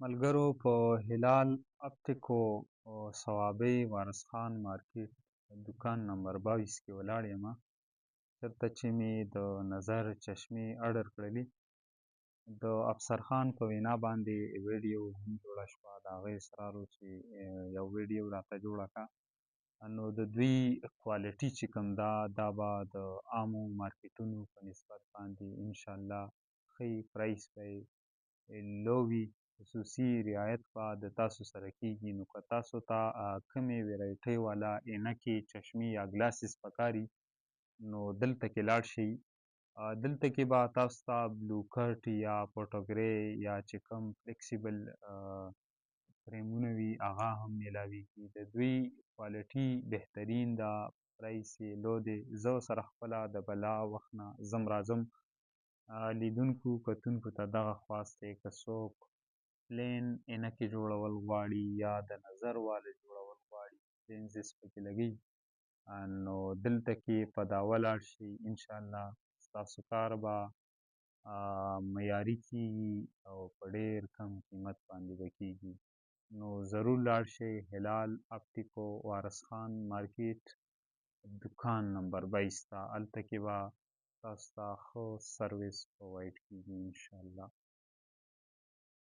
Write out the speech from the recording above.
ملګرو په هلال اپټیکو صوابۍ وارث خان مارکیټ دکان نمبر 22 کې ولاړ یم، چېرته چې مې د نظر چشمې اډر کړلې. د افسر خان په وینا باندې ویډیو هم جوړه شوه. د هغه اصرار و چې یو ویډیو راته جوړه کړه. نو د دوی کوالټي چې کوم ده، دا به د عامو مارکیټونو په نسبت باندې انشاءالله ښه، پرایس به یې لو وي، خصوصي رعایت به د تاسو سره کیږي. نو که تاسو ته کومې ویرایټۍ والا عینکې، چشمې یا ګلاسز پکاري، نو دلته کې لاړ شئ. دلته کې به تاسو ته بلو کټ یا فوټوګرې یا چې کوم فلیکسیبل فریمونه وي، هغه هم میلاویږي. د دوی کوالټي بهترین ده، پرایس یې لو دی. زه سره خپله د بلا وخت نه ځم راځم. لیدونکو کتونکو ته دغه خواست دی، که څوک پلین عینکې جوړول غواړي یا د نظر واله جوړول غواړي، لینزز پکې لګوي، نو دلته کې په دعوه لاړ شئ. انشاءالله ستاسو کار به معیاري کیږي او په ډېر کم قیمت باندې به کیږي. نو ضرور لاړ شئ هلال اپټیکو وارث خان مارکیټ دکان نمبر 22 ته. هلته کې به تاسو ته ښه سرویس پرووایډ کیږي انشاءالله.